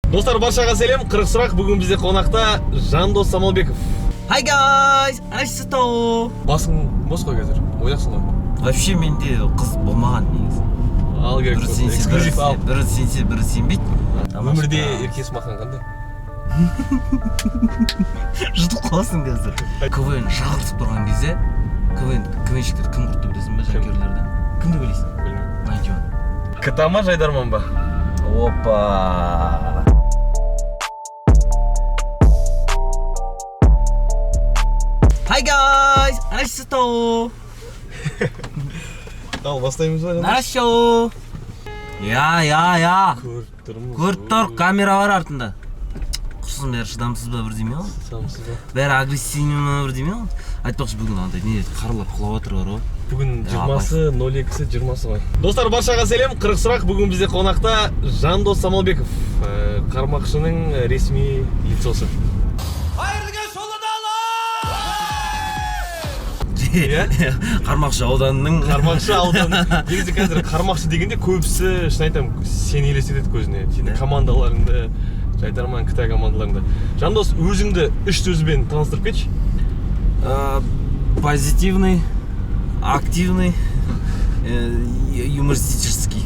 Достар, баршаға сәлем. 40 сұрақ. Бүгін бізде қонақта Жандос Самалбеков. Hi guys, Арасто. Басың бос қой қазір. Ойнақсың ғой. Вообще менде қыз болмаған негізі. Ал керек Бірі болса, сенсе, бірі эксклюзив ал. бірі сенсе, бірі сенбейді. Өмірде Ерке Есмахан қандай? Жұтып қаласың қазір. КВН жағыртып тұрған кезде КВН КВНщиктер кім құртты, білесің ба, жанкүйерлерді? Кім деп ойлайсың? Білмеймін. Найнти. КТА ма, Жайдарман ба? Опа. Hi guys, Арасто. Ал, бастаймыз ба? Хорошо. Я, я, я. Көріп тұрмыз. Көріп тұр, камера бар артында. Құрсын, бәрі шыдамсыз ба, бірдеме ғой. Шыдамсыз ба? Бәрі агрессивный ма, бірдеме ғой. Айтпақшы, бүгін андай не қарлар құлап жатыр бар ғой. Бүгін Я, 20-сы, 02-сі, 20-сы ғой. Достар, баршаға сәлем. 40 сұрақ. Бүгін бізде қонақта Жандос Самалбеков. Қармақшының ресми лицосы. Иә? Қармақшы ауданының. Қармақшы ауданы. Негізі қазір Қармақшы дегенде көбісі, шын айтамын, сені елестетеді көзіне. Сенің командаларыңды, Жайдарман, КТА командаларыңды. Жандос, өзіңді үш сөзбен таныстырып кетші. Позитивный, активный, юмористический.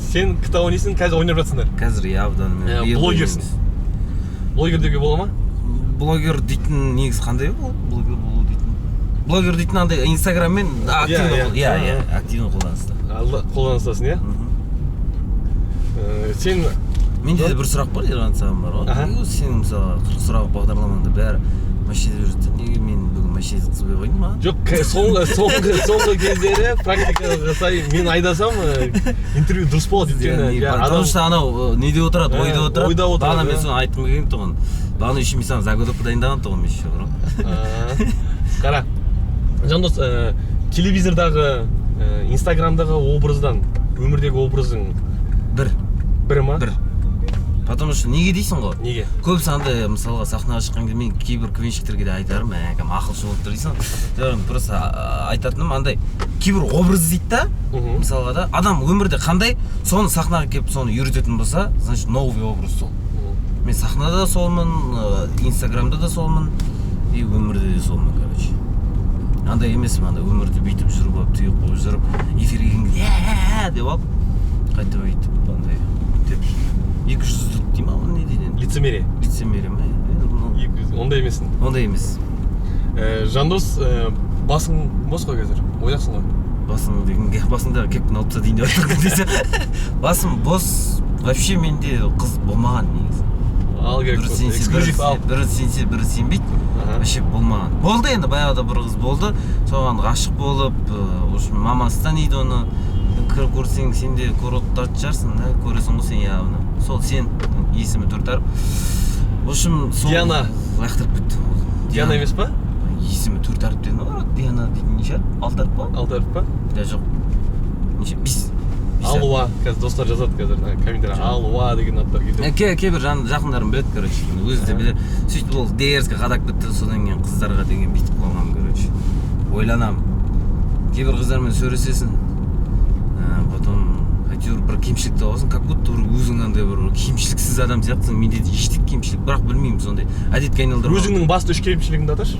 Сен КТА ойнайсың, қазір ойнап жатсыңдар. Қазір иә, ауданымен. Ә, блогерсің. Блогер деуге бола ма? Блогер дейтін негізі қандай ол? Блогер болу дейтін. Блогер дейтін андай инстаграммен активно Иә, иә, иә. Иә, активно қолданыста. Алла қолданыстасың, иә? Мгм. Сен Менде де бір сұрақ бар, Ерлан, саған бар ғой. Аха. Неге сенің, мысалға, 40 сұрақ бағдарламаңда бәрі машинада жүреді, неге мен бүгін машина жеткізбей қойдың маған? Жоқ, соңғы кездері практикаға сай мен айдасам, интервью дұрыс болады, өйткені Не, иә, потому адам что анау неде отырады, Ә, ойда отырады. ойда отырады, Бағана мен иә. соны айтқым келген тұғын. Бағана еще мен саған заготовка дайындаған тұғым еще бар ғой. А, қара, Жандос, телевизордағы, инстаграмдағы образдан өмірдегі образың Бір. Бір ма? Бір. Потому что неге дейсің ғой? Неге? Көбісі андай, мысалға, сахнаға шыққан кезде мен кейбір КВНщиктерге де айтарым, ә, кәдімгі ақылшы болып тұр дейсің ғой. Жоқ, просто айтатыным андай кейбір образ дейді да. Мысалға да, адам өмірде қандай, соны сахнаға келіп соны үйрететін болса, значит, новый образ сол. Мен сахнада да солмын, инстаграмда да солмын и өмірде де солмын, короче. Андай емеспін, андай өмірде бүйтіп жүріп алып, тұйық болып жүріп, эфирге келген кезде «Ә-ә-ә» деп алып, қайтып өйтіп андай деп, екі жүзділік дей ма, оны не дейді енді? Лицемерие. Лицемерие ма? Ну, Ондай емессің. Ондай емес. Жандос, басың бос қой қазір, ойнақсың ғой. Басың дегенге, басыңдағы кепкені алып таста дейін деп жатыр десе. Басым бос. Вообще менде қыз болмаған негізі. Ал, керек Бірі болса, сенсе, бірі эксклюзив ал. Бірі сенсе, бірі сенбейді. Вообще болмаған. Болды енді, баяғыда бір қыз болды, соған ғашық болып, в общем, мамасы таниды оны. Кіріп көрсең, сен де көріп отыратын шығарсың да, көресің ғой сен явно, сол сен, есімі төрт әріп, в общем, сол Диана. Лақтырып кетті. Диана емес па? Есімі төрт әріптен бар, Диана дейтін. Неше әріп, алты әріп па? Алты әріп па? Да жоқ, неше, бес әріп. Алуа. Қазір достар жазады қазір комментарий, Алуа деген аттар кетеді. Кейбір жақындарым біледі, короче, өзі де біледі. Сөйтіп ол дерзко қадап кетті. Содан кейін қыздарға деген бүйтіп қалғанмын, короче, ойланамын. Кейбір қыздармен сөйлесесің, потом әйтеуір бір кемшілік табасың, как будто бір өзің андай бір кемшіліксіз адам сияқтысың. Менде де ештеңе кемшілік, бірақ білмеймін, сондай әдетке айналдырып. Өзіңнің басты үш кемшілігіңді аташы.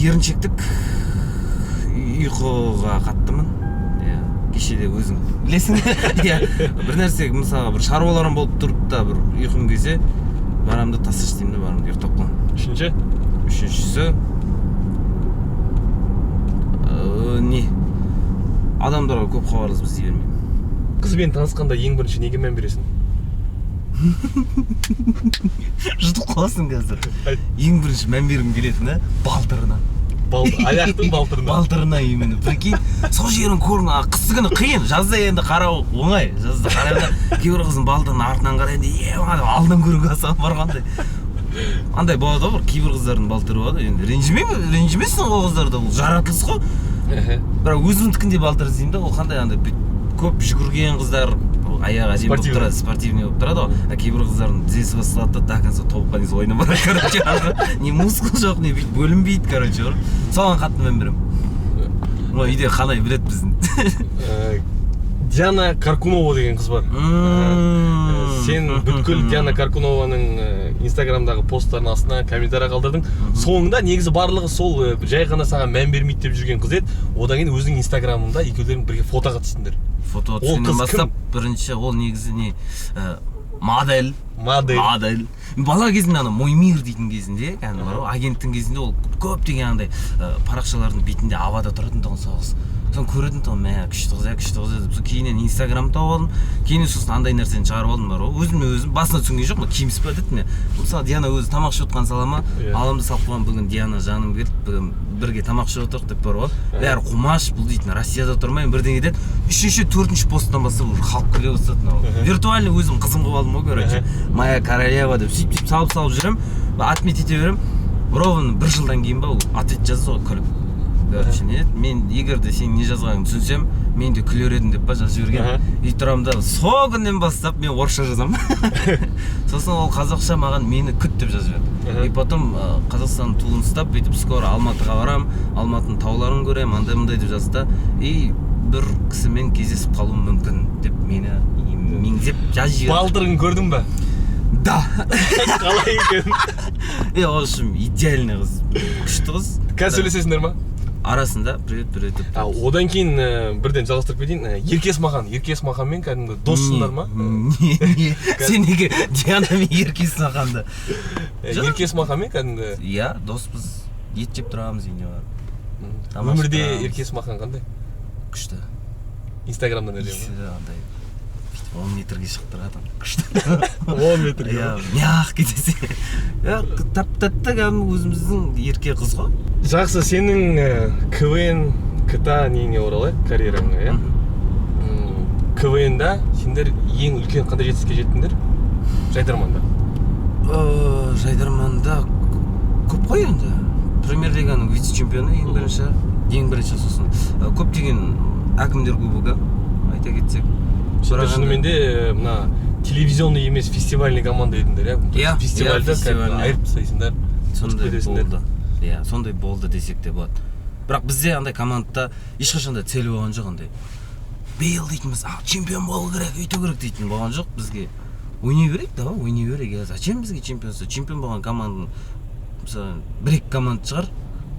Еріншектік, ұйқыға қаттымын, иә. Кеше де өзің білесің, иә, бір нәрсе, мысалға, бір шаруаларым болып тұрып та, бір ұйқым келсе, барамын да, тасташы деймін да, барамын да, ұйықтап қаламын. Үшінші? Үшіншісі не, адамдарға көп хабарласып іздей бермеймін. Қызбен танысқанда ең бірінші неге мән бересің? Жұтып қаласың қазір. Айт. Ең бірінші мән бергім келетіні балтырына. Аяқтың балтырына. Балтырына именно, прикинь, сол жерін көрің. А қысы күні қиын, жазда енді қарау оңай. Жазда қараймын да, кейбір қыздың балтырының артынан қараймын да, е деп алдынан көруге асығамын бар ғой. Андай болады ғой, бір кейбір қыздардың балтыры болады енді, ренжімеймін, ренжімейсің ол қыздарды, ол жаратылыс қой. Бірақ өзімдікіндей балтыр іздеймін да. Ол қандай, андай бүйтіп көп жүгірген қыздар аяғы әдемі болып Спортивный. тұрады, спортивный болып тұрады ғой. А кейбір қыздардың тізесі басталады да, до конца тобыққа дейін солай барады, короче, не мускул жоқ, не бүйтіп бөлінбейді, короче. Соған қатты мән беремін. Ой, үйде қанай біледі біздің. Диана Каркунова деген қыз бар. Сен бүткіл Диана Каркунованың инстаграмдағы посттарының астына комментарий қалдырдың. Соңында негізі барлығы сол жай ғана саған мән бермейді деп жүрген қыз еді. Одан кейін өзінің инстаграмында екеулерің бірге фотоға түстіңдер. Фото Ол түскеннен қыз бастап кім? Бірінші ол негізі не, модель. Модель. Модель. Бала кезінде ана «Мой мир» дейтін кезінде, кәдімгі бар ғой, агенттің кезінде ол көптеген андай парақшалардың бетінде авада тұратын тұғын сол қыз. Соны көретін тұғын, мә, күшті қыз, иә, күшті қыз деп. Сосын кейіннен инстаграм тауып алдым. Кейіннен сосын андай нәрсені шығарып алдым бар ғой. Өзіме өзім басына түсінген жоқпын, киміс па дедім мен. Мысалы, Диана өзі тамақ ішіп отқан сала ма, Иә. аламын да салып қойған: «Бүгін Диана жаным келді, бүгін бірге тамақ ішіп отырдық», – деп бар ғой. Бәрі қумаш, бұл дейтін Россияда тұрмаймын, бірдеңе деді. Үшінші, төртінші посттан бастап уже халық күле бастады мынау. Виртуальный өзім қызым қылып алдым ғой, короче. «Моя королева» деп сөйтіп сөйтіп салып салып жүремін, отметить ете беремін. Ровно бір жылдан кейін ба, ол ответ жазды ғой күліп. Короче, не еді, мен егер де сенің не жазғаныңды түсінсем, мен де күлер едім деп па жазып жіберген. И тұрамын да, сол күннен бастап мен орысша жазамын. Сосын ол қазақша маған «Мені күт» деп жазып жіберді. И потом Қазақстан туын ұстап, бүйтіп «Скоро Алматыға барамын, Алматының тауларын көремін», андай мындай деп жазды да. И «бір кісімен кездесіп қалуым мүмкін» деп мені меңзеп жазып жіберді. Балтырын көрдің ба? Да. Қалай екен? Е, в общем, идеальный қыз, күшті қыз. Қазір сөйлесесіңдер ма? Арасында «Привет, привет» деп. А, одан кейін бірден жалғастырып кетейін. Ерке Есмахан, Ерке Есмаханмен кәдімгі доссыңдар ма? Не, не, сен неге Диана мен Ерке Есмаханды? Жоқ. Ерке Есмаханмен кәдімгі Иә, доспыз, ет жеп тұрамыз үйіне барып. Тамақ Өмірде ішіп тұрамыз. Ерке Есмахан қандай? Күшті. Инстаграмда не Иісі андай бүйтіп 10 метрге шығып тұрады, күшті. 10 метрге? Иә, мягкий десе, иә, тәп тәтті, кәдімгі өзіміздің ерке қыз ғой. Жақсы, сенің КВН, КТА неңе оралайық, карьераңа, иә. КВН да сендер ең үлкен қандай жетістікке жеттіңдер Жайдарманда? Жайдарманда көп қой енді. Премьер лиганың вице чемпионы ең бірінші, ең бірінші. Сосын көптеген әкімдер кубогы, айта кетсек. Сендер Бірақ шынымен де мына телевизионный емес, фестивальный команда едіңдер, иә? Иә, Фестивальда иә, фестивальный. кәдімгі айырып тастайсыңдар, ұтып Сондай кетесіңдер. болды, иә, сондай болды десек те болады. Бірақ бізде андай командада ешқашан да цель болған жоқ андай, биыл дейтінбіз, а, чемпион болу керек, өйту керек дейтін болған жоқ. Бізге ойнай берейік, давай, ойнай берейік, иә. Зачем бізге чемпионство? Чемпион болған команданың, мысалы, бір екі команда шығар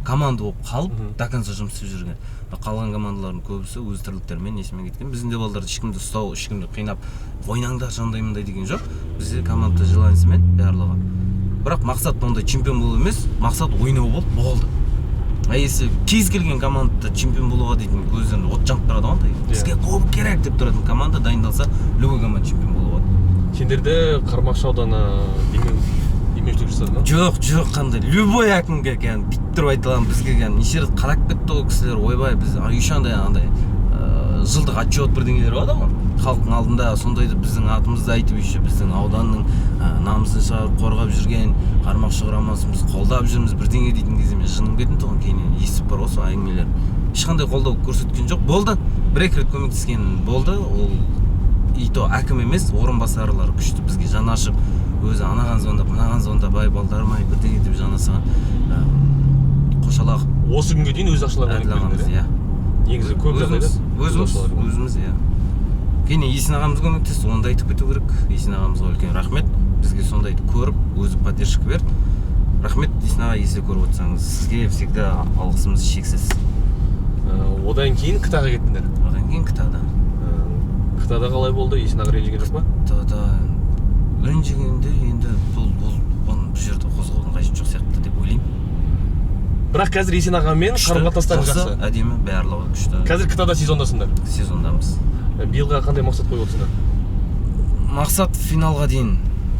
команда болып қалып до конца жұмыс істеп жүрген. Бірақ қалған командалардың көбісі өз тірліктерімен, несімен кеткен. Біздің де балдарды ешкімді ұстау, ешкімді қинап, ойнаңдар, андай мындай деген жоқ. Бізде команда желаниесімен барлығы. Бірақ мақсат ондай чемпион болу емес, мақсат ойнау болды, болды. А если кез келген командада чемпион болуға дейтін көздерінде от жанып тұрады ғой андай, бізге кубок керек деп тұратын команда дайындалса, любой команда чемпион болуға болады. Сендерді Қармақшы ауданы демеушілік жасады ма? Жоқ, жоқ, қандай, любой әкімге кәдімгі бүйтіп тұрып айта аламын. Бізге кәдімгі неше рет қарап кетті ғой кісілер, ойбай, біз еще андай андай жылдық отчет бірдеңелер болады ғой халықтың алдында, сондайды біздің атымызды айтып, еще біздің ауданның намысын шығарып, қорғап жүрген Қармақшы құрамасын біз қолдап жүрміз бірдеңе дейтін кезде мен жыным келетін тұғын. Кейіннен естіп бар ғой сол әңгімелер, ешқандай қолдау көрсеткен жоқ болды. Бір екі рет көмектескен болды, ол и то әкім емес, орынбасарлары күшті, бізге жаны ашып, өзі анаған звондап, мынаған звондап, ай, балдарым ай, бірдеңе деп жаны ашыған Қошалақ. Осы күнге дейін өз ақшаларынан Әділ ағамыз. келдіңдер, Иә. иә? Негізі көп жағдайда Өзіміз, өз өзіміз, ақшаларынан. өзіміз, иә. Кейін Есен ағамыз көмектесті, оны да айтып кету керек. Есен ағамызға үлкен рахмет, бізге сондайды көріп, өзі поддержка берді. Рахмет, Есен аға, если көріп отырсаңыз, сізге всегда алғысымыз шексіз. Одан кейін КТА-ға кеттіңдер. Одан кейін КТА-да. КТА-да қалай болды? Есен аға ренжіген жоқ па? КТА-да ренжігенде енді бұл бұны бұл жерде қозғаудың қажеті жоқ сияқты деп ойлаймын. Бірақ қазір Есен ағамен Күшті, қарым қатынастарың жақсы? Әдемі, барлығы күшті. Қазір КТА-да сезондасыңдар? Сезондамыз. Биылға қандай мақсат қойып отырсыңдар? Мақсат финалға дейін,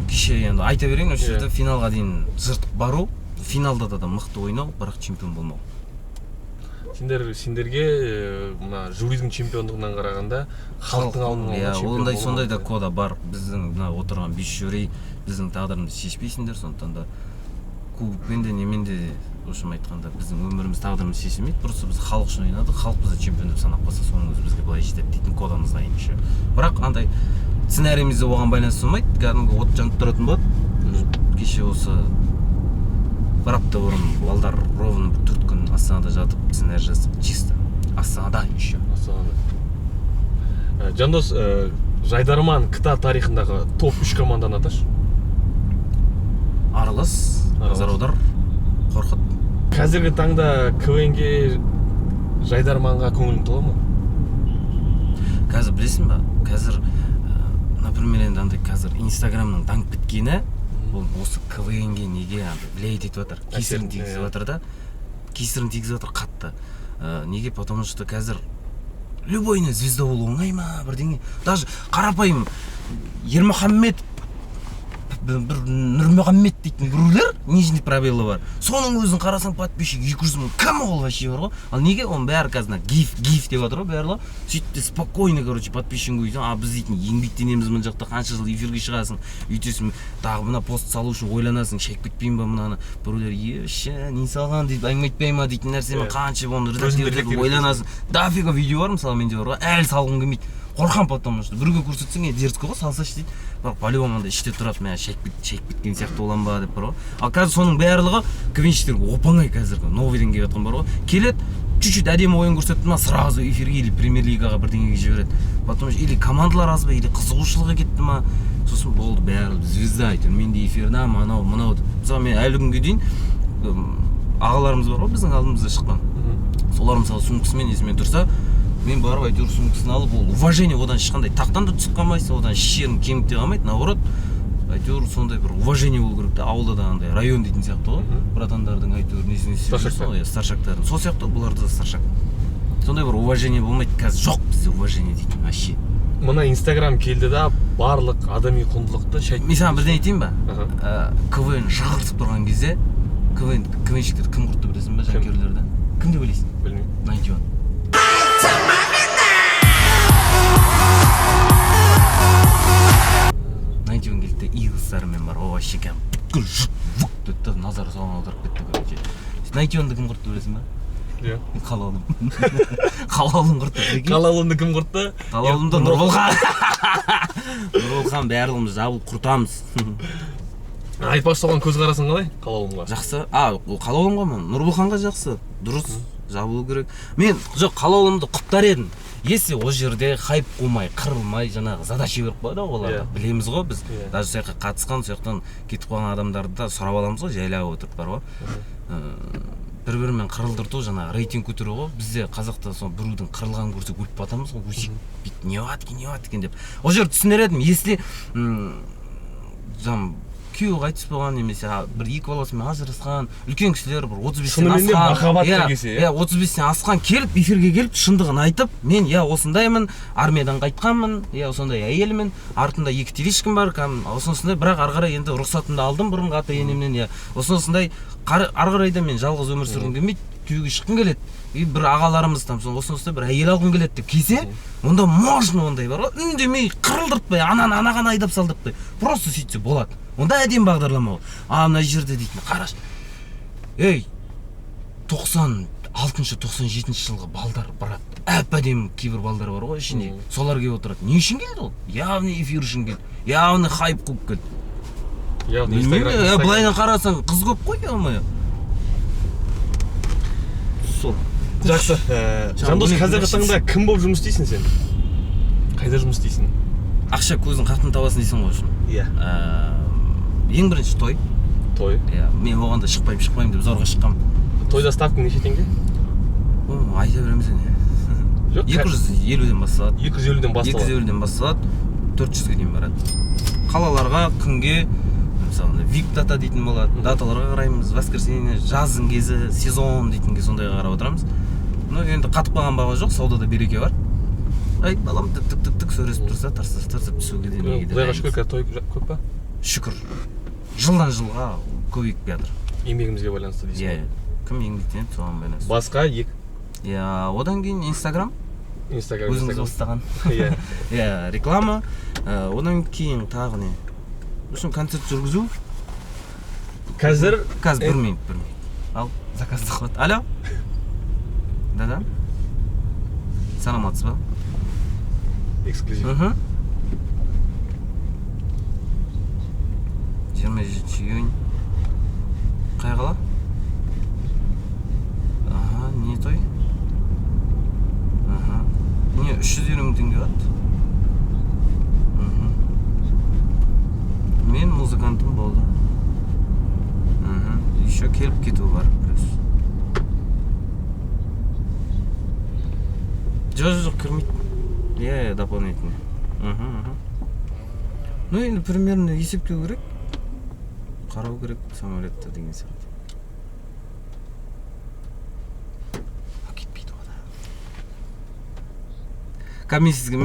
кеше енді айта берейін осы жерде, Иә. финалға дейін жыртып бару, финалда да мықты ойнау, бірақ чемпион болмау. Сендерге мына жюридің чемпиондығынан қарағанда халықтың алдында Иә, чемпион ондай болу сондай да маңызды. кода бар. Біздің мына отырған бес жюри біздің тағдырымызды шешпейсіңдер, сондықтан да кубокпен де, немен де, в общем айтқанда, біздің өміріміз, тағдырымыз шешілмейді. Просто біз халық үшін ойнадық, халық бізді чемпион деп санап қалса, соның өзі бізге былай жетеді дейтін кодамыз дайын еще. Бірақ андай сценарийіміз де оған байланысты болмайды, кәдімгі от жанып тұратын болады. Кеше осы бір апта бұрын балдар ровно бір 4 күн Астанада жатып сценарий жаздық, чисто Астанада еще. Астанада. Жандос, Жайдарман КТА тарихындағы топ 3 команданы аташы. Аралас, Назар, Қорқыт. Қазіргі таңда КВН-ге, Жайдарманға көңілің тола ма? Қазір білесің ба, қазір, например, енді андай қазір Инстаграмның дамып біткені, ол осы КВН-ге неге андай влиять етіп жатыр, кесірін тигізіп жатыр да, кесірін тигізіп жатыр қатты. Неге? Потому что қазір любойына звезда болу оңай ма, бірдеңе. Даже қарапайым Ермұхаммед, бір Нұрмұхаммед дейтін біреулер, нижний пробелі бар, соның өзін қарасаң, подписчик 200 мың, кім ол вообще бар ғой. Ал неге оның бәрі қазір мына гиф гиф деп жатыр ғой барлығы. Сөйтіп те спокойно, короче, подписчик көбейді. А біз дейтін еңбектенеміз мына жақта, қанша жыл эфирге шығасың, өйтесің, тағы мына пост салу үшін ойланасың, шайып кетпеймін ба мынаны, біреулер еше не салған дейді, әңгіме айтпай ма дейтін нәрсемен қанша оны редактировать етіп ойланасың. Дофига видео бар, мысалы, менде бар ғой, әлі салғым келмейді, қорқамын, потому что біреуге көрсетсең, е, дерзкий ғой, салсайшы дейді, бірақ по-любому андай іште тұрады, мә, шайып кеткен сияқты боламын ба деп бар ғой. Ал қазір соның барлығы КВНщиктерге оп оңай, қазіргі новыйдан келіп жатқан бар ғой, келеді, чуть-чуть әдемі ойын көрсетті ма, сразу эфирге или премьер лигаға бірдеңеге жібереді, потому что или командалар аз ба, или қызығушылығы кетті ма, сосын болды, бәрі звезда, әйтеуір мен де эфирдамын, анау мынау деп. Мысалы, мен әлі күнге дейін ағаларымыз бар ғой біздің алдымызда шыққан, солар мысалы сумкасымен несімен тұрса, мен барып әйтеуір сумкасын алып, ол уважение, одан ешқандай тақтан да түсіп қалмайсың, одан еш жерің кеміп те қалмайды, наоборот, әйтеуір сондай бір уважение болу керек та. Ауылда да андай район дейтін сияқты ғой, братандардың әйтеуір несін істеп жүрсің ғой, иә, старшактардың. Сол сияқты бұларда да старшак, сондай бір уважение болмайды қазір, жоқ бізде уважение дейтін вообще. Мына Инстаграм келді да, барлық адами құндылықты шайт. Мен саған бірдеңе айтайын ба? КВН шығыртып тұрған кезде КВН, КВНщиктерді кім құртты білесің ба? Жанкүйерлерді кім деп ойлайсың? Білмеймін. 91. Келді де, иғыстарымен бар, о, вообще кәдімгі бүткіл жұрт вук деді да, назар соған аударып кетті, короче. 91-ді кім құртты білесің ба? Иә. Қалаулым. Қалаулым құртты, прикинь. Қалаулымды кім құртты? Қалаулымды Нұрболхан. Нұрболхан, барлығымыз жабылып құртамыз. Айтпақшы, соған көзқарасың қалай Қалаулымға? Жақсы. А, ол Қалаулымға ма? Нұрболханға жақсы. Дұрыс, жабылу керек. Мен жоқ, Қалаулымды құптар едім. Если ол жерде хайп қумай, қырылмай, жаңағы задача беріп қояды ғой оларға. Білеміз ғой біз. Даже сол жаққа қатысқан, сол жақтан кетіп қалған адамдарды да сұрап аламыз ғой, жайлап отырып бар ғой. Бір-бірімен қырылдырту, жаңағы рейтинг көтеру ғой. Бізде қазақта сол біреудің қырылғанын көрсек өліп батамыз ғой, өсек бүйтіп не болады екен, не болады екен деп. Ол жерді түсінер едім, если там күйеуі қайтыс болған немесе бір екі баласымен ажырасқан үлкен кісілер, бір 35-тен Шынымен де асқан, махаббатқа иә, келсе, иә, 35-тен асқан келіп, эфирге келіп, шындығын айтып, мен, иә, осындаймын, армиядан қайтқанмын, иә, осындай әйелмін, артымда екі телишкам бар, кәдімгі осындай, бірақ ары қарай енді рұқсатымды алдым бұрынғы ата енемнен, иә, осындай, ары қарай да мен жалғыз өмір сүргім келмейді, күйеуге шыққым келеді, и бір ағаларымыз там осындай бір әйел алғым келеді деп келсе, онда можно ондай бар ғой, үндемей, қырылдыртпай, ананы анаған айдап салдыртпай, просто сөйтсе болады. Онда әдемі бағдарлама ол. А мына жерде дейтін, қарашы, ей, 96-шы, 97-ші жылғы балдар, брат, әп-әдемі кейбір балдар бар ғой ішінде, солар келіп отырады. Не үшін келді ол? Явно эфир үшін келді, явно хайп қуып келді. Явно Білмеймін, Инстаграм, Инстаграм. Былайынан қарасаң, қыз көп қой, ё-моё. Сол. Жақсы. Жаңа Жандос, өнер қазіргі нәрсесі. таңда кім болып жұмыс істейсің сен? Қайда жұмыс істейсің? Ақша көзін қатын табасың дейсің ғой үшін. Иә. Ең бірінші той. Той. Иә, мен оған да шықпаймын, шықпаймын деп зорға шыққанмын. Тойда ставкаң неше теңге? О, айта береміз енді. Жоқ, 250-ден басталады. 250-ден басталады. 250-ден басталады, 400-ге дейін барады. Қалаларға, күнге, мысалы, вип дата дейтін болады. Даталарға қараймыз, воскресенье, жаздың кезі, сезон дейтін кез, сондайға қарап отырамыз. Ну, енді қатып қалған баға жоқ, саудада береке бар. Ай, балам, тік, тік, тік, тік сөйлесіп тұрса, тарс, тарс, тарс деп түсуге де неге де Құдайға дайынбыз. шүкір, қазір той көп па? Шүкір. Жылдан жылға көбейіп келатыр. Еңбегімізге байланысты дейсің Иә, ғой. иә. Кім еңбектенеді, соған байланысты. Басқа екі Иә, одан кейін Инстаграм. Инстаграм, Өзіңіз Инстаграм. бастаған. Иә. Иә, реклама. Одан кейін тағы не? В общем, концерт жүргізу. Қазір Қазір бір минут, бір минут. Ал, заказды қылады. Алло. Да-да. Саламатсыз ба? Эксклюзив. 27 июнь. Қай қала? Аха, не той? Аха. Не, 350 мың теңге алады. Мен музыкантым болды. Еще келіп кету бар плюс. Жоқ, кірмейді. Иә, дополнительный. Ну енді примерно есептеу керек. Қарау керек самолетті деген сияқты. Кетпейді ғой да. Мен сізге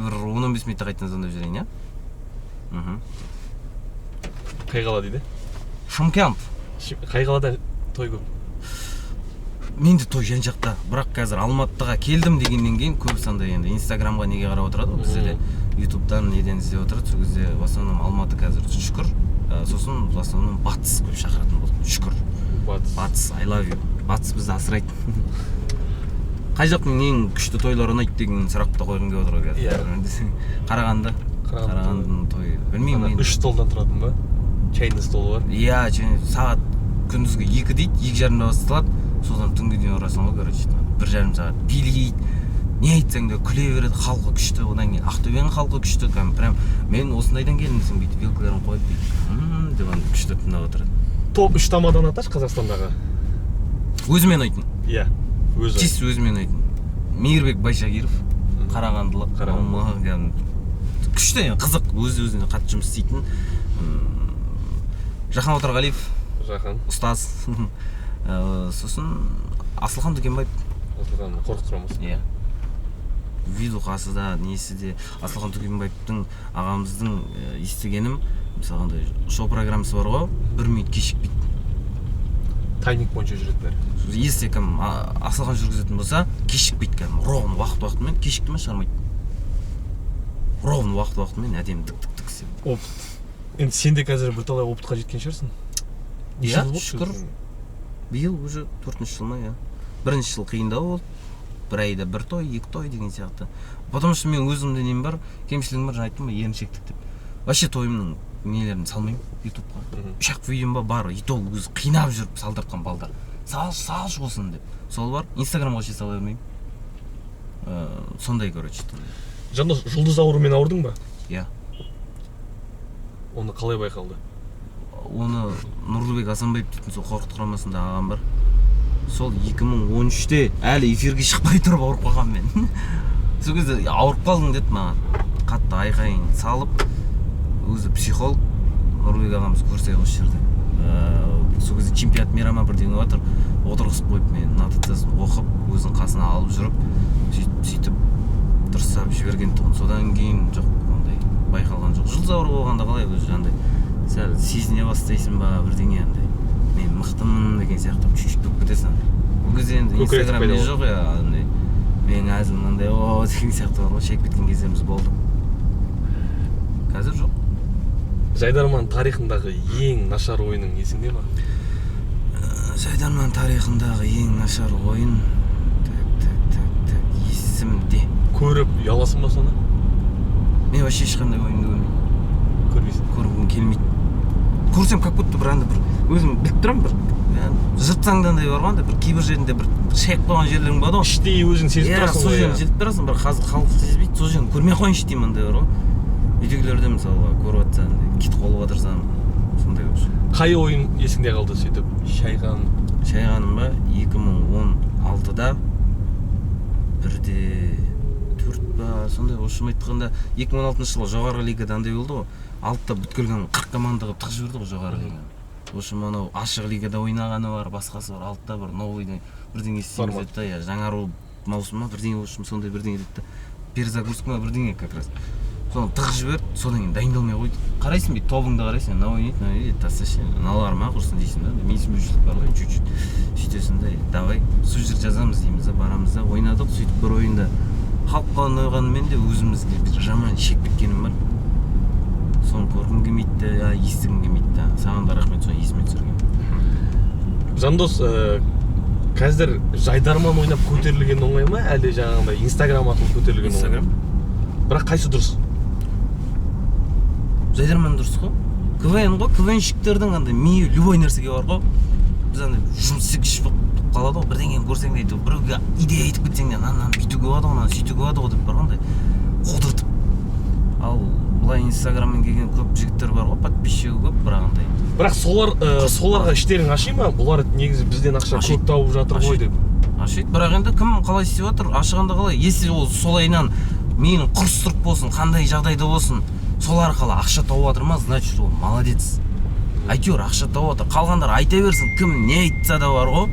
бір 10-15 минутта қайтадан звондап жіберейін, иә? Қай қала дейді? Шымкент. Қай қалада той көп? Менде той жан жақта, бірақ қазір Алматыға келдім дегеннен кейін көбісі андай енді Инстаграмға неге қарап отырады ғой, бізде де Ютубтан неден іздеп отырады. Сол кезде в основном Алматы қазір шүкір, сосын в основном Батыс көп шақыратын болды. Шүкір. Батыс, I love you. Батыс бізді асырайды. Қай жақтың ең күшті тойлары ұнайды деген сұрақты қойғым келіп отыр ғой қазір. Қарағанды. Қарағандының тойы. Білмеймін енді. 3 столдан тұратын ба? Чайный столы бар. Иә, сағат күндізгі 2 дейді, 2:30-да басталады. Содан түнге дейін ұрасың ғой, короче, 1,5 сағат билейді. Не айтсаң да күле береді, халқы күшті. Одан кейін Ақтөбенің халқы күшті, кәдімгі прям мен осындайдан келдім десең, бүйтіп вилкаларын қойып бүйтіп, деп андай күшті тыңдап отырады. Топ 3 тамадан аташы Қазақстандағы. Өзіме ұнайтын. Иә, өзі. Чисто өзіме ұнайтын. Мейірбек Байшагиров, қарағандылық, кәдімгі күшті, қызық, өз-өзіне қатты жұмыс істейтін. Жахан Отырғалиев. Жахан. Ұстаз. Сосын Асылхан Дүкенбаев. Асылхан қорқыт құрамасы. Иә. Видеоқасы да, несі де. Асылхан Дүкенбаевтың ағамыздың естігенім, мысалы андай шоу программасы бар ғой, 1 минут кешікпейді. Тайминг бойынша жүреді бәрі. Если кім Асылхан жүргізетін болса, кешікпейді кәдімгі. Ровно уақыт-уақытымен, кешікті ме шығармайды. Ровно уақыт-уақытымен әдемі тік-тік-тік істеп. Опыт. Енді сен де қазір бірталай опытқа жеткен шығарсың. Иә, шүкір. Биыл уже 4-ші жыл ма, иә. 1-ші жыл қиындау болды. Бір айда 1 той, 2 той деген сияқты. Потому что мен өзімде нем бар, кемшілігім бар, жаңа айттым ғой, еріншектік деп. Вообще тойымның нелерін салмаймын ютубқа. 3-ақ видеом ба бар, и то өзі қинап жүріп салдыртқан балдар. Салшы болсын деп. Сол бар, Инстаграмға вообще сала бермеймін. Сондай, короче. Жандос, жұлдыз ауруымен ауырдың ба? Иә. Оны қалай байқалды? Оны Нұрлыбек Асанбаев дейтін сол Қорқыт құрамасында ағам бар. Сол 2013-те әлі эфирге шықпай тұрып ауырып қалғанмын мен. Сол кезде ауырып қалдың деді маған. Қатты айқайын салып, өзі психолог Нұрлыбек ағамыз көрсе осы жерде. Сол кезде чемпионат мира ма бірдеңе болып жатыр. Отырғызып қойып мен нотациясын оқып, өзінің қасына алып жүріп, сөйтіп дұрыстап жіберген тұғын. Содан кейін жоқ, ондай байқалған жоқ. Жұлдыз ауру болғанда қалай өзі андай сәл сезіне бастайсың ба бірдеңе андай. Мен мықтымын деген сияқты чуть-чуть болып кетесің. Ол кезде енді Инстаграм не жоқ я, андай менің әзілім мынандай о деген сияқты бар ғой, шегіп кеткен кездеріміз болды. Қазір жоқ. Жайдарман тарихындағы ең нашар ойының есіңде ма? Жайдарман тарихындағы ең нашар ойын, так, есімде. Көріп ұяласың ба соны? Мен вообще ешқандай ойынды көрмеймін. Көрмейсің? Көргім келмейді. Көрсем как будто бір андай бір өзім біліп тұрамын, бір жыртсаң да андай бар ғой, андай бір кейбір жерінде бір шайып қойған жерлерің болады ғой. Іштей өзің сезіп тұрасың ғой. Сол жерін сезіп тұрасың, бір қазір халық сезбейді, сол жерін көрмей қояйыншы деймін андай бар ғой. Үйдегілерде мысалға көріп жатса, андай кетіп қалып жатырсам, сондай болып. Қай ойын есіңде қалды сөйтіп? Шайған. Шайғаным ба? 2016-да 1-4 ба, сондай общем айтқанда 2016 жылы жоғарғы лигада андай болды ғой. 6-та бүткілген 40 команда қылып тығып жіберді ғой жоғарғы лиганы. В общем, анау ашық лигада ойнағаны бар, басқасы бар, 6-та бір новый бірдеңе істейміз деді да, иә, жаңару маусым ма бірдеңе, в общем, сондай бірдеңе деді да. Перезагрузка ма бірдеңе как раз. Соны тығып жіберді, содан кейін дайындалмай қойды. Қарайсың бүйтіп тобыңды қарайсың, мынау ойнайды, мынау ойнайды, тасташы, мыналар ма құрсын дейсің да, менсінбеушілік бар ғой, чуть-чуть. Сөйтесің да, давай, сол жерде жазамыз дейміз да, барамыз да, ойнадық, сөйтіп бір ойында халыққа ұнағанымен де өзімізге бір жаман шек біткенім бар. Соны көргім келмейді де, естігім келмейді де. Саған да рахмет, соны есіме түсірген. Жандос, қазір Жайдарман ойнап көтерілген оңай ма, әлде жаңағындай Инстаграм арқылы көтерілген оңай ма? Бірақ қайсы дұрыс? Жайдарман дұрыс қой. КВН ғой, КВНщиктердің андай миы любой нәрсеге бар ғой. Біз андай жұмыс істегіш болып қалады ғой. Бірдеңені көрсең де, әйтеуір біреуге идея айтып кетсең де, мынаны бүйтуге болады ғой, мынаны сөйтуге болады ғой деп бар ғой, андай қудыртып. Ал былай инстаграммен келген көп жігіттер бар ғой, подписчигі көп, бірақ андай. Бірақ солар, соларға іштерің аши ма? Бұлар негізі бізден ақша Ашиды. көп тауып жатыр ғой Ашиды. деп. Ашиды, бірақ енді кім қалай істеп жатыр, ашығанда қалай. Если ол солайынан мені құрыстырып болсын, қандай жағдайда болсын, сол арқылы ақша тауып жатыр ма, значит, ол молодец, әйтеуір ақша тауып жатыр. Қалғандар айта берсін, кім не айтса да бар ғой,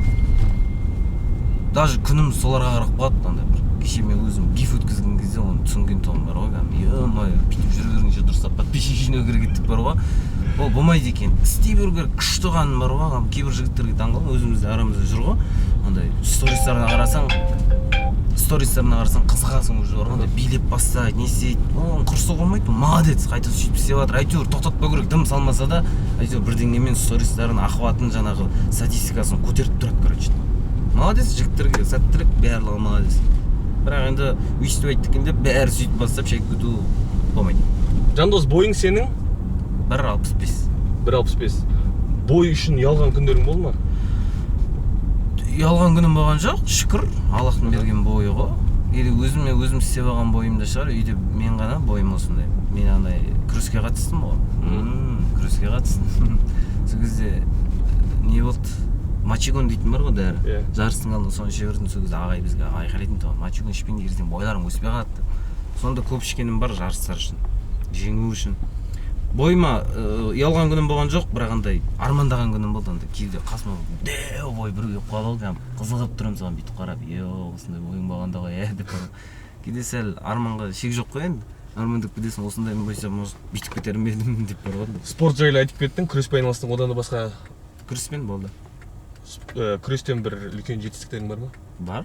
даже күнім соларға қарап қалады. Андай бір кеше мен өзім гиф өткізген кезде оны түсінген тұғым бар ғой, кәдімгі, ё-моё, бүйтіп жүре бергенше дұрыстап подписчик жинау керек еді деп бар ғой. Ол болмайды екен, істей беру керек күшті қаным бар ғой. Ағам, кейбір жігіттерге таңқаламын, өзімізде арамызда жүр ғой, андай стористарына қарасаң қызығасың уже бар ғой, андай билеп бастайды, не істейді, оның құрысы болмайды. Молодец, қайта сөйтіп істеп жатыр, әйтеуір тоқтатпау керек, дым салмаса да, әйтеуір бірдеңемен стористарын, охватын, жаңағы статистикасын көтеріп тұрады. Короче, молодец жігіттерге, сәттілік, барлығы молодец. Бірақ енді өйстіп айтты екен деп бәрі сөйтіп бастап шайып кету болмайды. Жандос, бойың сенің? 1,65. 1,65. Бой үшін ұялған күндерің болды ма? Ұялған күнім болған жоқ, шүкір, Аллахтың берген бойы ғой, или өзіме өзім істеп алған бойым да шығар. Үйде мен ғана бойым осындай. Мен андай күреске қатыстым ғой. Күреске қатыстым. Сол кезде не болды, мочегон дейтін бар ғой, дәрі. Иә. Жарыстың алдында соны іше бердім. Сол кезде ағай бізге айқайлайтын тұғын: «Мочегон ішпеңдер, ертең бойларың өспей қалады», – деп. Сонда көп ішкенім бар жарыстар үшін, жеңу үшін. Бойыма ұялған күнім болған жоқ, бірақ андай армандаған күнім болды. Андай кейде қасыма дәу бой біреу келіп қалады ғой, кәдімгі қызығып тұрамын соған бүйтіп қарап, е, осындай бойың болғанда ғой, е, деп барып. Кейде сәл арманға шек жоқ қой енді, армандап кетесің, осындай болса, может, бүйтіп кетер ме едім деп бар ғой. Спорт жайлы айтып кеттің, күреспен айналыстың, одан да басқа? Күреспен болды. Күрестен бір үлкен жетістіктерің бар ма? Бар,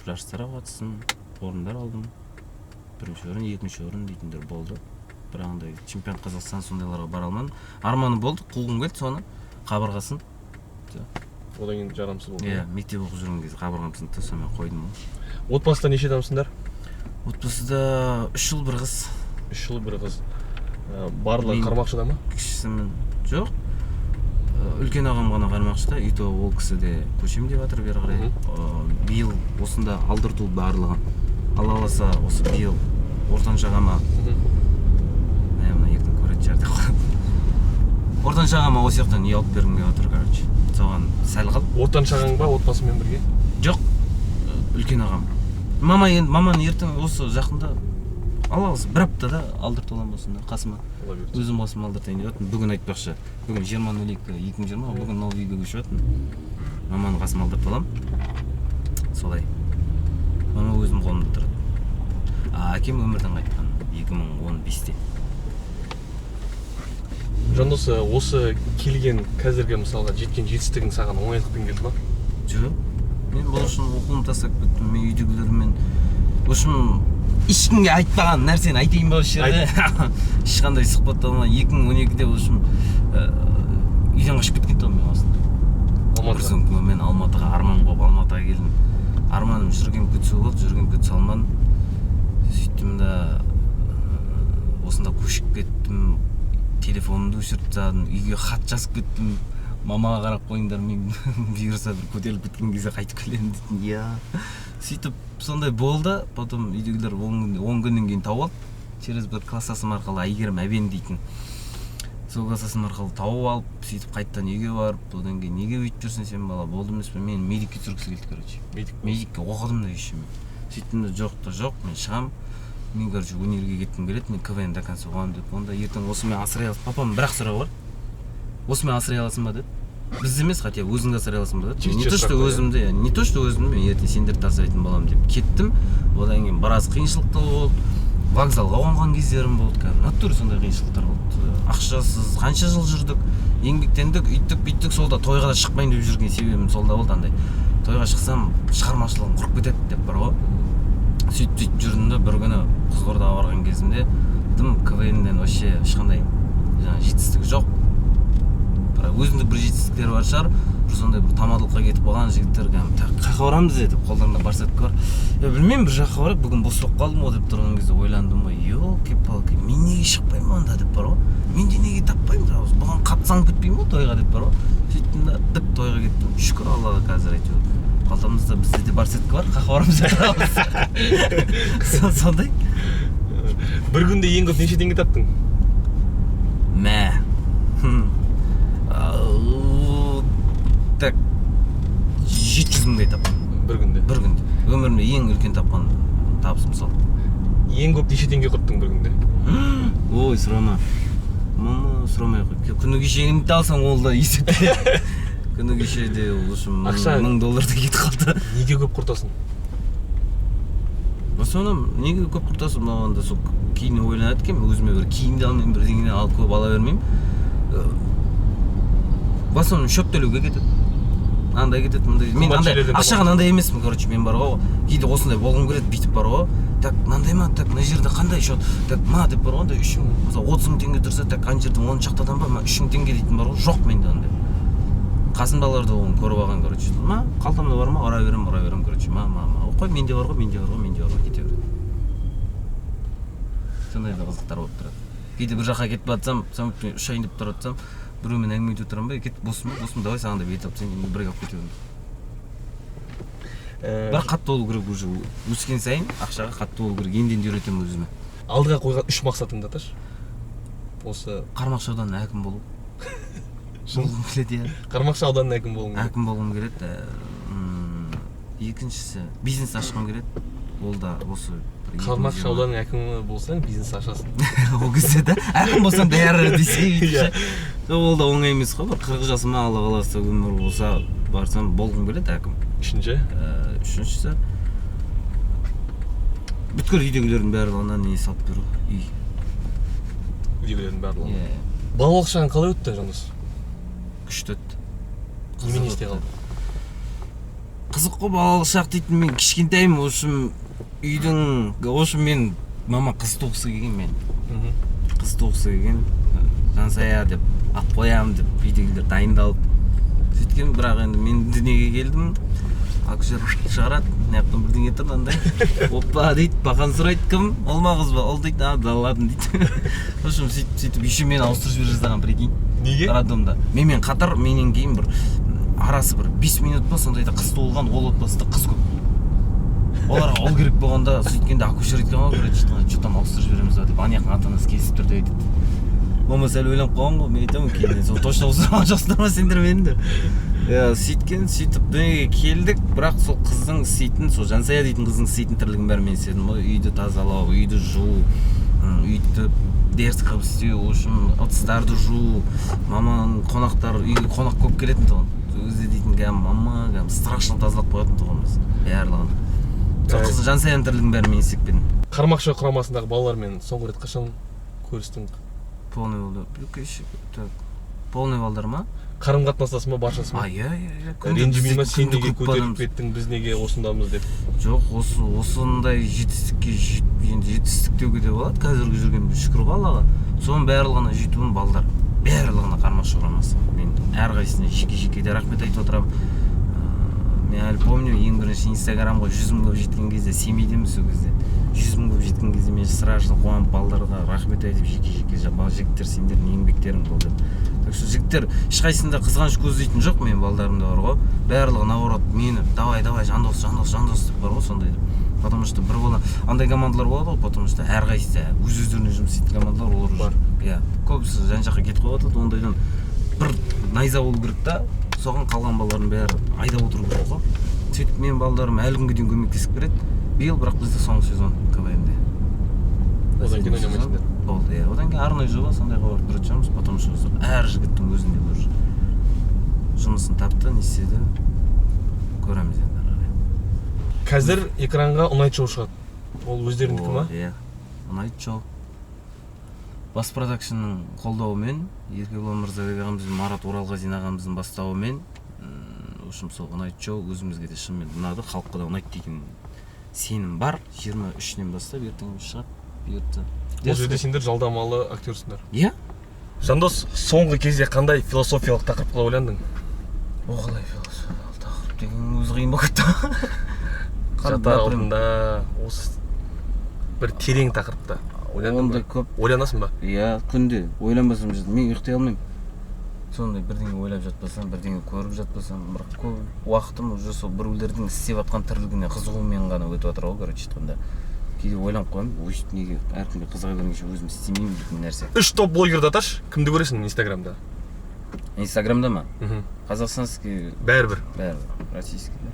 жарыстарға қатыстым, орындар алдым, бірінші орын, екінші орын дейтіндер болды. Бірақ андай чемпионат Қазақстан сондайларға бара алмадым. Арманым болды, қуғым келді соны, қабырғасын. Одан кейін жарамсыз болды. Иә, мектеп оқып жүрген кезде қабырғам сынды да, сонымен қойдым ғой. Отбасыда неше адамсыңдар? Отбасыда үш ұл, бір қыз. Үш ұл, бір қыз. Барлығы қармақшыда ма? Кішісімін. Жоқ, үлкен ағам ғана қармақшыда, и то ол кісі де көшемін деп жатыр бері қарай. Биыл осында алдырту барлығын, Алла қаласа, осы биыл ортаншы ағама, мә, мына ертең көретін шығар деп қоямын, ортаншы ағама осы жақтан үй алып бергім келіп отыр. Короче, соған сәл қалды. Ортаншы ағаң ба, отбасымен бірге? Жоқ, үлкен ағам. Мама енді, маманы ертең осы жақында, Алла қаласа, бір аптада алдыртып аламын осында қасыма. Алла бұйыртса. Өзім қасыма алдыртайын деп жатырмын. Бүгін, айтпақшы, бүгін 20.02.2020, бүгін новый үйге көшіп жатырмын. Маманы қасыма алдыртып аламын. Солай, мама өзім қолымда тұрады. А әкем өмірден қайтқан 2015-те. Жандос, осы келген қазіргі, мысалға, жеткен жетістігің саған оңайлықпен келді ма? Жоқ, мен бұл үшін оқуымды тастап кеттім. Мен үйдегілермен, в общем, ешкімге айтпаған нәрсені айтайын ба осы жерде, ешқандай сұхбатта болмаған. 2012-де, в общем, үйден қашып кеткен тұғынмын мен осында. Бір Алматыға? сөмкемен Алматыға, арман қуып Алматыға келдім. Арманым Жүргеновке түсу болды, Жүргеновке түсе алмадым. Сөйттім да, осында көшіп кеттім. Телефонымды өшіріп тастадым, үйге хат жазып кеттім: «Мамаға қарап қойыңдар, мен бұйырса бір көтеріліп кеткен кезде қайтып келемін», – дейтін. Иә, сөйтіп сондай болды. Потом үйдегілер 10 күн, 10 күннен кейін тауып алды, через бір класстасым арқылы, Әйгерім Әбен дейтін, сол класстасым арқылы тауып алып, сөйтіп қайтадан үйге барып, одан кейін: «Неге өйтіп жүрсің сен, бала, болды емес пе?» Мені медикке түсіргісі келді, короче. Медик. Медикке оқыдым да еще мен. Сөйттім де, жоқ та жоқ, мен шығамын, мен, короче, өнерге кеткім келеді, мен КВН до конца оқамын деп. Онда ертең осымен асырай аласың? Папам бір ақ сұрағы бар: «Осымен асырай аласың ба?» – деді. Бізді емес, хотя бы өзіңді асырай аласың ба, деді. Не то Жігітше что сұрақ қой, өзімді, иә, не то что өзімді, мен ертең сендерді асырайтын боламын деп кеттім. Одан кейін біраз қиыншылықтар болды, вокзалға қонған кездерім болды, кәдімгі натуре сондай қиыншылықтар болды. Ақшасыз қанша жыл жүрдік, еңбектендік, үйттік бүйттік. Сол да тойға да шықпаймын деп жүрген себебім сол да болды. Андай тойға шықсам, шығармашылығым құрып кетеді деп бар ғой. Сөйтіп сөйтіп жүрдім да, бір күні Қызылордаға барған кезімде дым КВН-ден вообще ешқандай жаңағы жетістігі жоқ, бірақ өзіндік бір жетістіктері бар шығар, бір сондай бір тамадылыққа кетіп қалған жігіттер кәдімгі: «Так, қай жаққа барамыз?» – деп, қолдарында барсетка бар. «Е, білмеймін, бір жаққа барайық, бүгін бос болып қалдым ғой», – деп тұрған кезде ойландым ғой: «Елки-палки, мен неге шықпаймын онда?» – деп бар ғой. «Мен де неге таппаймын, бұған қатты салынып кетпеймін ғой тойға?» – деп бар ғой. Сөйттім да, діп тойға кеттім. Шүкір Аллаға, қазір әйтеуір Қалтамызда, бізде де барсетка бар, қаққа барамыз, тұрамыз. Сондай. Бір күнде ең көп неше теңге таптың? Мә. Так, 700 мыңдай таптым. Бір күнде? Бір күнде. Өмірімде ең үлкен тапқан табысым сол. Ең көп неше теңге құрттың бір күнде? Ой, сұрама, мама, сұрамай ақ қой. Күні кешегіні алсаң, ол да есепте. Күні кеше де ол үшін Ақша- 1000 доллардай кетіп қалды. Неге көп құртасың? В основном неге көп құртасың? Маған да сол кейін ойланады екенмін. Өзіме бір киім де алмаймын, бірдеңені алып көп ала бермеймін. В основном счет төлеуге кетеді, андай кетеді, мындай. Мен Қымбат андай жерлерден. Ақшаға мынандай емеспін, короче. Мен бар ғой, кейде осындай болғым келеді, бүйтіп бар ғой: так, мынандай ма, так, мына жерде қандай счет, так, мына деп бар ғой. Андай 3000, мысалы, 30 000 теңге тұрса, так, ана жерде 10 шақты адам бар ма, 3000 теңге дейтін бар ғой. Жоқ менде андай. Қасымдағылар да оны көріп алған, короче. Ма, қалтамда бар ма, ұра беремін, ұра беремін, короче. Ма, ма, ма, қой, менде бар ғой, менде бар ғой, менде бар ғой, кете береді. Сондай да қызықтар болып тұрады. Кейде бір жаққа кетіп бара жатсам, самолетпен ұшайын деп тұрып жатсам, біреумен әңгіме айтып отырамын ба, кет, боссың ба, боссың, давай саған деп ет алып тастайын, енді бірге алып кете береміз. Бірақ қатты болу керек, уже өскен сайын ақшаға қатты болу керек. Енді енді үйретемін өзіме. Алдыға қойған үш мақсатыңды аташы осы. Қармақшы ауданына әкім болу болғым келеді, иә. Қармақшы ауданының әкімі болғың келеді? Әкім болғым келеді. Екіншісі, бизнес ашқым келеді, ол да осы бір Қармақшы 2020. ауданының әкімі болсаң, бизнес ашасың. Ол кезде да әкім болсам, бәрі десе. Иә. Жоқ, ол да оңай емес қой. Бір 40 жасыма, Алла қаласа, өмір болса, барсам, болғым келеді әкім. Үшінші? Үшіншісі, бүткіл үйдегілердің барлығына не салып беру, үй. Үйдегілердің барлығы. Иә. Балалық шағың қалай өтті, Жандос? Күшті өтті. Немен Қызық есте өтті. қалды? Қызық қой балалық шақ дейтін. Мен кішкентаймын, в общем, үйдің, в общем, мен мама қыз туғысы келген мен. Қыз туғысы келген, Жансая деп ат қоямын деп үйдегілер дайындалып сөйткен. Бірақ енді мен дүниеге келдім, акушер шығарады, мына жақтан бірдеңе тұр андай, опа дейді, бақан сұрайды: кім, ұл ма, қыз ба? Ұл дейді. А, да ладно дейді. В общем, сөйтіп сөйтіп еще мені ауыстырып жібере жаздаған, прикинь. Неге? Роддомда менімен қатар, менен кейін бір арасы бір 5 минут па, сондайда қыз туылған. Ол отбасыда қыз көп, оларға ұл керек болғанда, сөйткенде акушер айтқан ғой, короче, че там, ауыстырып жібереміз ба деп, ана жақтың ата анасы келісіп тұр деп айтады. Мама сәл ойланып қалған ғой. Мен айтамын кейіннен: сол точно ауыстырған жоқсыңдар ма сендер мені деп. Иә, сөйткен. Сөйтіп дүниеге келдік. Бірақ сол қыздың істейтін, сол Жансая дейтін қыздың істейтін тірлігін бәрін мен істедім ғой: үйді тазалау, үйді жуу, өйтіп дерзкий қылып істеу, в общем, ыдыстарды жуу. Маманың қонақтар, үйге қонақ көп келетін тұғын сол кезде дейтін, кәдімгі мама кәдімгі страшно тазалап қоятын тұғынбыз барлығын. Сол қыз Жансаяның тірлігін бәрін мен істеп бердім. Қармақшы құрамасындағы балалармен соңғы рет қашан көрістің? Полный болды кеше. Так, полный балдар ма? Қарым қатынастасың ба баршасымен? А, иә, иә, иә, күнде. Ренжімей ма, бізде сен күнде неге группа көтеріліп адамыз. кеттің, біз неге осындамыз деп? Жоқ, осы осындай жетістікке енді жетістік деуге де болады, қазіргі жүрген, шүкір ғой Аллаға. Соның барлығына жетуім балдар барлығына, Қармақшы құрамасы, мен әрқайсысына жеке жеке де рахмет айтып отырамын. Мен әлі помню, ең бірінші Инстаграмға 100 000 болып жеткен кезде, Семейдеміз сол кезде, 100 000 болып жеткен кезде мен страшно қуанып, балдарға рахмет айтып жеке жеке, жігіттер, сендердің еңбектерің бұл деп. Так что жігіттер, ешқайсысында қызғаныш көздейтін жоқ менің балдарымда бар ғой. Барлығы наоборот мені: давай, давай, Жандос, Жандос, Жандос деп бар ғой, сондай деп. Потому что бір бала андай командалар болады ғой, потому что әрқайсысы өз өздеріне жұмыс істейтін командалар, олар уже Бар. Иә, көбісі жан жаққа кетіп қалып жатады. Ондайдан бір найза болу керек та, соған қалған балалардың бәрі айдап отыру керек қой. Сөйтіп менің балдарым әлі күнге дейін көмектесіп келеді. Биыл бірақ бізде соңғы сезон КВНде. Одан кейін ойнамайсыңдар? Болды, иә, одан кейін арнайы жоба, сондайға барып тұратын шығармыз, потому что әр жігіттің өзінде уже жұмысын тапты, не істеді, көреміз енді ары қарай. Қазір экранға Ұнайды шоу шығады, ол өздеріңдікі ма? Иә, Ұнайды шоу Бас продакшнның қолдауымен, Еркебұлан Мырзабек ағамыз бен Марат Оралғазин ағамыздың бастауымен. В общем, сол Ұнайды шоу өзімізге де шынымен ұнады, халыққа да ұнайды деген сенім бар. 23-інен бастап, ертең шығады, бұйыртса. Ол жерде сендер жалдамалы актерсыңдар? Иә. Жандос, соңғы кезде қандай философиялық тақырыпқа ойландың? О, қалай, философиялық тақырып деген өзі қиын болып кетті. Жатар алдында осы бір терең тақырыпта ойландың Ондай ба? Көп. Ойланасың ба? Иә, күнде ойланбасам, мен ұйықтай алмаймын. Сондай бірдеңе ойлап жатпасам, бірдеңе көріп жатпасам, бірақ көп уақытым уже сол біреулердің істеп жатқан тірлігіне қызығумен ғана өтіп жатыр ғой, короче айтқанда. Кейде ойланып қоямын, өйстіп неге әркімге қызыға бергенше өзім істемеймін дейтін нәрсе. Үш топ блогерді аташы, кімді көресің инстаграмда? Инстаграмда ма? Мхм. Қазақстанский? Бәрібір. Бәрібір, российский да.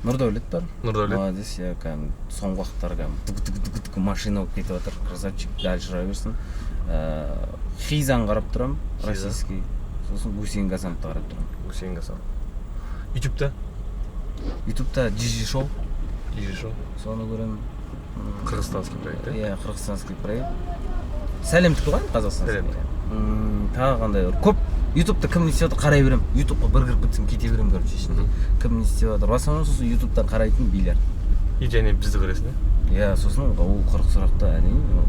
Нұрдәулет бар. Нұрдәулет. Молодец, иә, кәдімгі соңғы уақыттары кәдімгі түк түк түк түк машина болып кетіп жатыр, красавчик, дальше жүре берсін. Хизаны қарап тұрамын. Хиза. Российский. Сосын Гусейн Гасановты қарап тұрамын. Гусейн Гасанов. Ютубта? Ютубта Джиджи шоу. Джиджи шоу. Соны көремін. Қырғызстанский проект, иә? Иә, қырғызстанский проект. Сәлемдікі ғой енді, қазақстанский. Сәлемдікі. Тағы қандай бар? Көп ютубта кім не істеп жатыр қарай беремін. Ютубқа бір кіріп кетсем, кете беремін, короче, ішінде. Кім не істеп жатыр. В основном сосын ютубтан қарайтын билер. И және бізді көресің, иә? Иә, сосын ол 40 сұрақта, әрине, ол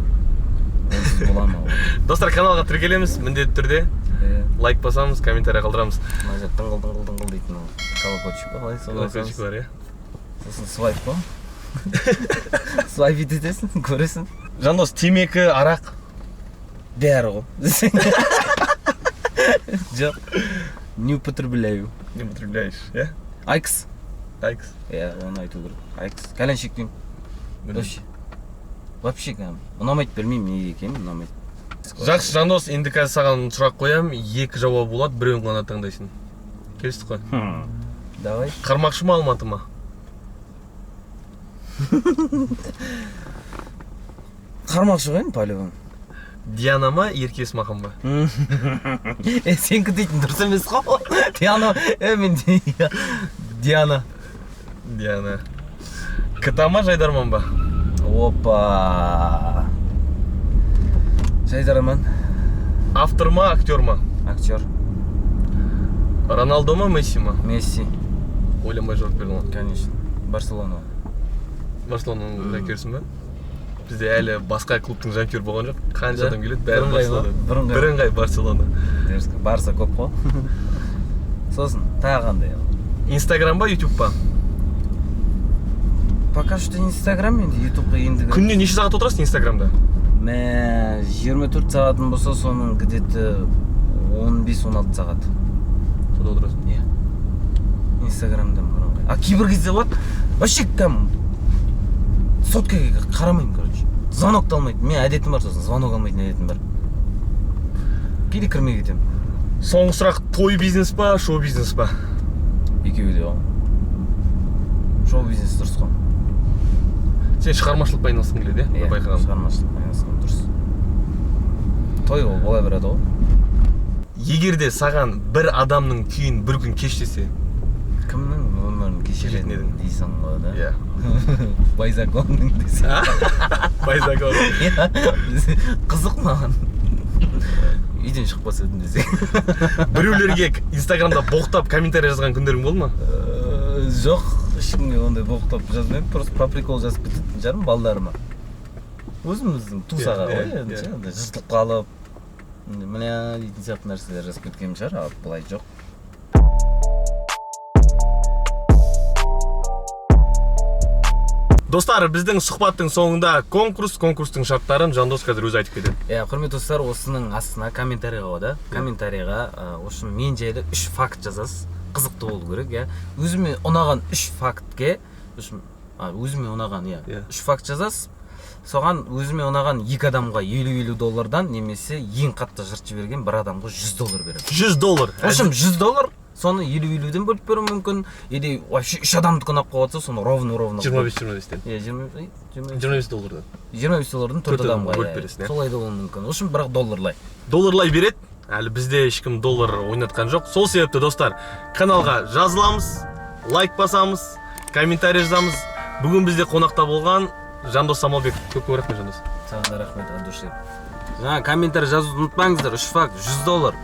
онсыз бола ма ол? Достар, каналға тіркелеміз міндетті түрде. Иә. Лайк басамыз, комментарий қалдырамыз. Мына жерде дыңғыл дыңғыл дыңғыл дейтін ол колокольчик па, қалай, соны Колокольчик басамыз. бар, иә. Сосын свайп қой. Свайп етесің, көресің. Жандос, темекі, арақ? Бәрі ғой. Жоқ. Не употребляю. Не употребляешь, иә? Айкос. Айкос. Иә, оны айту керек. Айкос. Кальян шекпеймін. Вообще. Вообще кәдімгі. Ұнамайды, білмеймін неге екенін, ұнамайды. Жақсы, Жандос, енді қазір саған сұрақ қоямын, екі жауап болады, біреуін ғана таңдайсың. Келістік қой? Давай. Қармақшы ма, Алматы ма? Қармақшы ғой енді, по-любому. Диана ма, Ерке Есмахан ба? Сенікі дейтін дұрыс емес қой. Диана, мен Диана. Диана. КТА ма, Жайдарман ба? Опа. Жайдарман. Автор ма, актер ма? Актер. Роналдо ма, Месси ма? Месси. Ойламай жауап бердің ғой. Конечно. Барселона. Барселонаның жанкүйерісің ба? Бізде әлі басқа клубтың жанкүйері болған жоқ. Қанша Да? адам келеді, бәрі Бірыңғай ма? Барселона. Бірыңғай. Бірыңғай Барселона. Дерзко. Барса көп қой. Сосын тағы қандай? Инстаграм ба, Ютуб па? Пока что Инстаграм, енді Ютубқа енді. Күніне неше сағат отырасың Инстаграмда? Мә, 24 сағатым болса, соның где-то 15-16 сағат. Сонда отырасың. Иә. Инстаграмда бірыңғай. А кейбір кезде болады, вообще кәдімгі соткаға қарамаймын, короче. Звонок та алмайтын. Мен әдетім бар сосын, звонок алмайтын әдетім бар. Кейде кірмей кетемін. Соңғы сұрақ, той бизнес па, шоу бизнес па? Екеуі де ғой. Шоу бизнес дұрыс қой. Сен шығармашылықпен айналысқың келеді, иә? Иә, байқағаным. шығармашылықпен айналысқан дұрыс. Той ол бола береді ғой. Егер де саған бір адамның күйін бір күн кеш десе, Кімнің өмірін кешер Кешетін едің едің? дейсің ғой, да? Иә. Байзақованың десең. Байзақова. Иә, қызық маған. Үйден шықпас едім десең. Біреулерге Инстаграмда боқтап комментарий жазған күндерің болды ма? Жоқ, ешкімге ондай боқтап жазбаймын, просто по приколу жазып кететін шығармын балдарыма. Өзіміздің туыс аға ғой енді ше, андай жыртылып қалып, міне дейтін сияқты нәрселер жазып кеткен шығар, ал былай жоқ. Достар, біздің сұхбаттың соңында конкурс, конкурстың шарттарын Жандос қазір өзі айтып кетеді. Иә, құрметті достар, осының астына комментарийға ғой да, комментарийға, в общем, мен жайлы 3 факт жазасыз. Қызықты болу керек, иә. Өзіме ұнаған 3 фактке, в общем, өзіме ұнаған, иә, 3 факт жазасыз. Соған өзіме ұнаған екі адамға елу-елу доллардан немесе ең қатты жыртып жіберген бір адамға жүз доллар беремін. Жүз доллар. В общем, жүз доллар, соны елу-елуден бөліп беруім мүмкін, или вообще үш адамдікі ұнап қалып жатса, соны ровно-ровно Жиырма бес, жиырма бестен. Иә, жиырма, ей, жиырма бес. 25 доллардан. 25 доллардан төрт Төрт адамға адамға, бөліп иә. бересің, иә. Солай да болуы мүмкін. В общем, бірақ долларлай. Долларлай береді. Әлі бізде ешкім доллар ойнатқан жоқ. Сол себепті, достар, каналға жазыламыз, лайк басамыз, комментарий жазамыз. Бүгін бізде қонақта болған Жандос Самалбек. Көп көп рахмет, Жандос. Саған да рахмет от души. Жаңа комментарий жазуды ұмытпаңыздар. 3 факт, жүз доллар.